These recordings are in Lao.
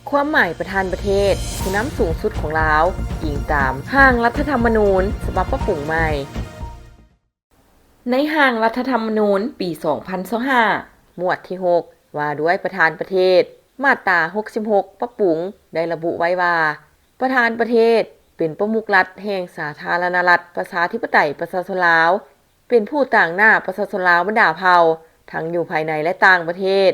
ຄວາມໝາຍປະທານປະເທດ, ຜູ້ນຳສູງສຸດຂອງລາວ, ອີງຕາມຮ່າງລັດຖະທຳມະນູນສະບັບປັບປຸງໃໝ່. ໃນຮ່າງລັດຖະທຳມະນູນປີສອງພັນຊາວຫ້າ ໝວດທີຫົກ ວ່າດ້ວຍປະທານປະເທດ, ມາດຕາຫົກສິບຫົກ ປັບປຸງ ໄດ້ລະບຸໄວ້ວ່າ ປະທານປະເທດເປັນປະມຸກລັດແຫ່ງສາທາລະນະລັດ ປະຊາທິປະໄຕ ປະຊາຊົນລາວ, ເປັນຜູ້ຕາງໜ້າປະຊາຊົນລາວບັນດາເຜົ່າ ທັງຢູ່ພາຍໃນ ແລະ ຕ່າງປະເທດ,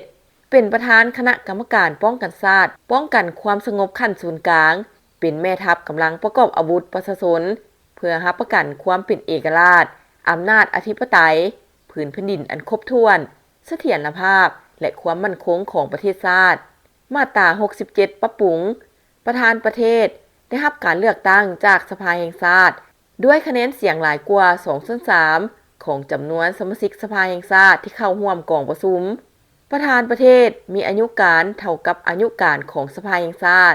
ເປັນປະທານຄະນະກຳມະການປ້ອງກັນຊາດ, ປ້ອງກັນຄວາມສະຫງົບຂັ້ນສູນກາງ, ເປັນແມ່ທັບກຳລັງປະກອບອາວຸດປະຊາຊົນ ເພື່ອຮັບປະກັນຄວາມເປັນເອກະລາດ, ອຳນາດອະທິປະໄຕ, ພື້ນແຜ່ນດິນອັນຄົບຖ້ວນ, ສະຖຽນລະພາບ ແລະ ຄວາມໝັ້ນຄົງຂອງປະເທດຊາດ. ມາດຕາຫົກສິບເຈັດ ປັບປຸງ, ປະທານປະເທດໄດ້ຮັບການເລືອກຕັ້ງຈາກສະພາແຫ່ງຊາດ ດ້ວຍຄະແນນສຽງຫຼາຍກວ່າສອງສ່ວນສາມຂອງຈຳນວນສະມາຊິກສະພາແຫ່ງຊາດທີ່ເຂົ້າຮ່ວມກອງປະຊຸມ. ປະທານປະເທດມີອາຍຸການເທົ່າກັບອາຍຸການຂອງສະພາແຫ່ງຊາດ.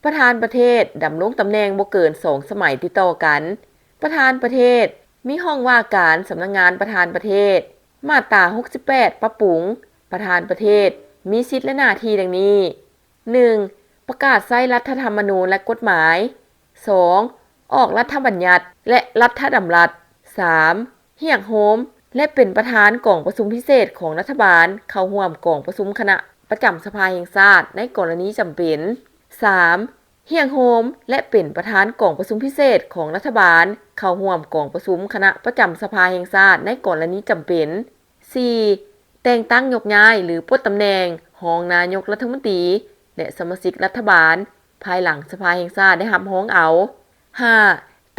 ປະທານປະເທດດຳລົງຕຳແໜ່ງບໍ່ເກີນສອງສະໄໝຕິດຕໍ່ກັນ. ປະທານປະເທດມີຫ້ອງວ່າການສຳນັກງານປະທານປະເທດ. ມາດຕາຫົກສິບແປດ ປັບປຸງ, ປະທານປະເທດມີສິດ ແລະ ໜ້າທີ່ດັ່ງນີ້. ໜຶ່ງ ປະກາດໃຊ້ລັດຖະທຳມະນູນ ແລະ ກົດໝາຍ. ສອງ ອອກລັດຖະບັນຍັດ ແລະ ລັດຖະດຳລັດ. ສາມ ຮຽກໂຮມ ແລະ ເປັນປະທານກອງປະຊຸມພິເສດຂອງລັດຖະບານເຂົ້າຮ່ວມກອງປະຊຸມຄະນະປະຈຳສະພາແຫ່ງຊາດໃນກໍລະນີຈຳເປັນ. ສາມ ຮຽກໂຮມ ແລະ ເປັນປະທານກອງປະຊຸມພິເສດຂອງລັດຖະບານເຂົ້າຮ່ວມກອງປະຊຸມຄະນະປະຈຳສະພາແຫ່ງຊາດໃນກໍລະນີຈຳເປັນ. ສີ່ ແຕ່ງຕັ້ງຍົກຍ້າຍ ຫຼື ປົດຕຳແໜ່ງຮອງນາຍົກລັດຖະມົນຕີ ແລະ ສະມາຊິກລັດຖະບານ ພາຍຫຼັງສະພາແຫ່ງຊາດໄດ້ຮັບຮອງເອົາ. ຫ້າ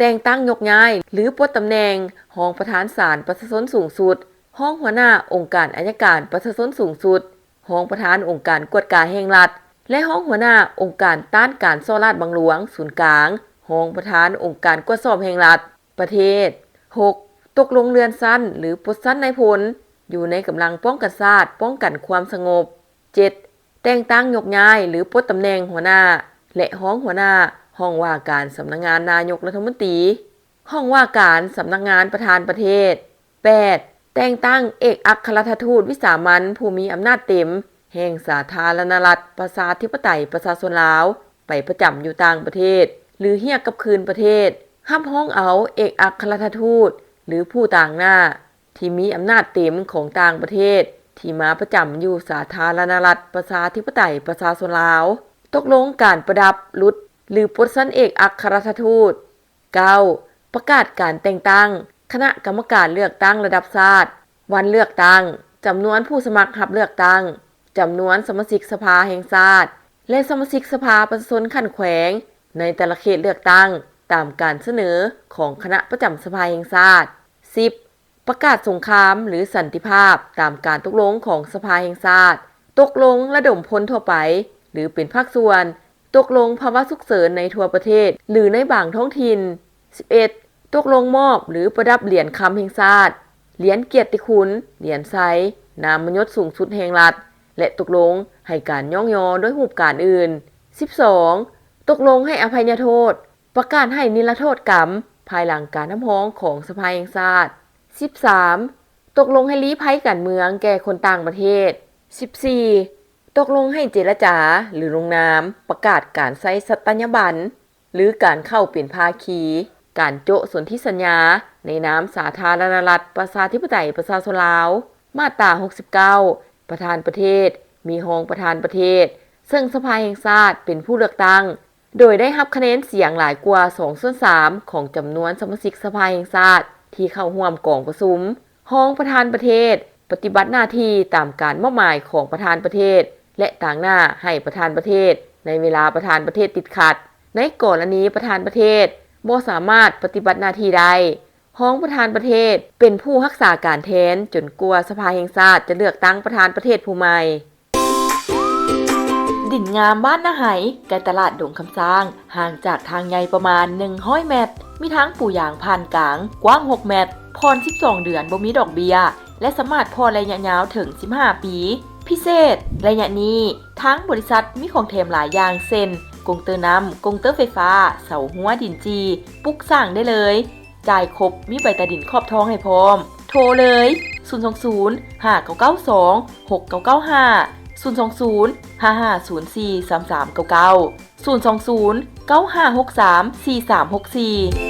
ແຕ່ງຕັ້ງຍົກຍ້າຍ ຫຼື ປົດຕຳແໜ່ງຮອງປະທານສານປະຊາຊົນສູງສຸດ, ຮອງຫົວໜ້າອົງການໄອຍະການປະຊາຊົນສູງສຸດ, ຮອງປະທານອົງການກວດກາແຫ່ງລັດ ແລະ ຮອງຫົວໜ້າອົງການຕ້ານການສໍ້ລາດບັງຫຼວງສູນກາງ, ຮອງປະທານອົງການກວດສອບແຫ່ງລັດ. ປະເທດ. ຫົກ ຕົກລົງເລື່ອນຊັ້ນ ຫຼື ປົດຊັ້ນນາຍພົນຢູ່ໃນກຳລັງປ້ອງກັນຊາດ, ປ້ອງກັນຄວາມສະຫງົບ. ເຈັດ ແຕ່ງຕັ້ງຍົກຍ້າຍ ຫຼື ປົດຕຳແໜ່ງຫົວໜ້າ ແລະ ຮອງຫົວໜ້າຫ້ອງວ່າການສຳນັກງານນາຍົກລັດຖະມົນຕີ, ຫ້ອງວ່າການສຳນັກງານປະທານປະເທດ. ແປດ ແຕ່ງຕັ້ງເອກອັກຄະລັດຖະທູດວິສາມັນຜູ້ມີອຳນາດເຕັມແຫ່ງສາທາລະນະລັດ ປະຊາທິປະໄຕ ປະຊາຊົນລາວ ໄປປະຈຳຢູ່ຕ່າງປະເທດ ຫຼື ຮຽກກັບຄືນປະເທດ, ຮັບຮອງເອົາເອກອັກຄະລັດຖະທູດ ຫຼື ຜູ້ຕາງໜ້າທີ່ມີອຳນາດເຕັມຂອງຕ່າງປະເທດທີ່ມາປະຈຳຢູ່ສາທາລະນະລັດ ປະຊາທິປະໄຕ ປະຊາຊົນລາວ. ຕົກລົງການປະດັບ, ຫຼຸດ ຫຼື ປົດຊັ້ນເອກອັກຄະລັດຖະທູດ. ເກົ້າ ປະກາດການແຕ່ງຕັ້ງຄະນະກຳມະການເລືອກຕັ້ງລະດັບຊາດ, ວັນເລືອກຕັ້ງ, ຈຳນວນຜູ້ສະໝັກຮັບເລືອກຕັ້ງ, ຈຳນວນສະມາຊິກສະພາແຫ່ງຊາດ ແລະ ສະມາຊິກສະພາປະຊາຊົນຂັ້ນແຂວງໃນແຕ່ລະເຂດເລືອກຕັ້ງ ຕາມການສະເໜີຂອງຄະນະປະຈຳສະພາແຫ່ງຊາດ. ສິບ ປະກາດສົງຄາມ ຫຼື ສັນຕິພາບ ຕາມການຕົກລົງຂອງສະພາແຫ່ງຊາດ, ຕົກລົງລະດົມພົນທົ່ວໄປ ຫຼື ເປັນພາກສ່ວນ, ຕົກລົງພາວະສຸກເສີນໃນທົ່ວປະເທດ ຫຼື ໃນບາງທ້ອງຖິ່ນ. ສິບເອັດ ຕົກລົງມອບ ຫຼື ປະດັບຫຼຽນຄຳແຫ່ງຊາດ, ຫຼຽນກຽດຕິຄຸນ, ຫຼຽນໄຊ, ນາມມະຍົດສູງສຸດແຫ່ງລັດ ແລະ ຕົກລົງໃຫ້ການຍ້ອງຍໍດ້ວຍຮູບການອື່ນ. ສິບສອງ ຕົກລົງໃຫ້ອະໄພຍະໂທດ, ປະກາດໃຫ້ນິລະໂທດກຳ ພາຍຫຼັງການຮັບຮອງຂອງສະພາແຫ່ງຊາດ. ສິບສາມ ຕົກລົງໃຫ້ລີ້ໄພການເມືອງແກ່ຄົນຕ່າງປະເທດ. ສິບສີ່ ຕົກລົງໃຫ້ເຈລະຈາ ຫຼື ລົງນາມປະກາດການໃຊ້ສັດຕະຍາບັນ ຫຼື ການເຂົ້າເປັນພາຄີ, ການໂຈະສົນທິສັນຍາໃນນາມສາທາລະນະລັດ ປະຊາທິປະໄຕ ປະຊາຊົນລາວ. ມາດຕາຫົກສິບເກົ້າ ປະທານປະເທດ, ມີຮອງປະທານປະເທດ, ເຊິ່ງສະພາແຫ່ງຊາດເປັນຜູ້ເລືອກຕັ້ງ ໂດຍໄດ້ຮັບຄະແນນສຽງຫຼາຍກວ່າສອງສ່ວນສາມຂອງຈຳນວນສະມາຊິກສະພາແຫ່ງຊາດທີ່ເຂົ້າຮ່ວມກອງປະຊຸມ. ຮອງປະທານປະເທດປະຕິບັດໜ້າທີ່ຕາມການມອບໝາຍຂອງປະທານປະເທດ ແລະ ຕາງໜ້າໃຫ້ປະທານປະເທດໃນເວລາປະທານປະເທດຕິດຂັດ. ໃນກໍລະນີປະທານປະເທດບໍ່ສາມາດປະຕິບັດໜ້າທີ່ໄດ້, ຮອງປະທານປະເທດເປັນຜູ້ຮັກສາການແທນຈົນກວ່າສະພາແຫ່ງຊາດຈະເລືອກຕັ້ງປະທານປະເທດຜູ້ໃໝ່. ດິນງາມບ້ານນາໄຮ ໃກ້ຕະຫຼາດດົງຄຳຊ້າງ, ຫ່າງຈາກທາງໃຫຍ່ປະມານໜຶ່ງຮ້ອຍແມັດ, ມີທາງປູຢາງຜ່ານກາງ ກວ້າງຫົກແມັດ, ຜ່ອນສິບສອງເດືອນບໍ່ມີດອກເບ້ຍ ແລະ ສາມາດຜ່ອນໄລະຍະຍາວເຖິງສິບຫ້າປີ. ພິເສດ, ໄລຍະນີ້ ທາງບໍລິສັດມີຂອງແຖມຫຼາຍຢ່າງ ເຊັ່ນ ກົງເຕີນ້ຳ, ກົງເຕີໄຟຟ້າ, ເສົາຮົ້ວ, ດິນຈີ່, ປຸກສ້າງໄດ້ເລີຍ. ຈ່າຍຄົບ, ມີໃບຕາດິນຂອບທອງໃຫ້ພ້ອມ. ໂທເລີຍ ສູນສອງສູນ ຫ້າເກົ້າເກົ້າສອງ ຫົກເກົ້າເກົ້າຫ້າ, ສູນສອງສູນ ຫ້າຫ້າສູນສີ່ ສາມສາມເກົ້າເກົ້າ ສູນສອງສູນ ເກົ້າຫ້າຫົກສາມ ສີ່ສາມຫົກສີ່.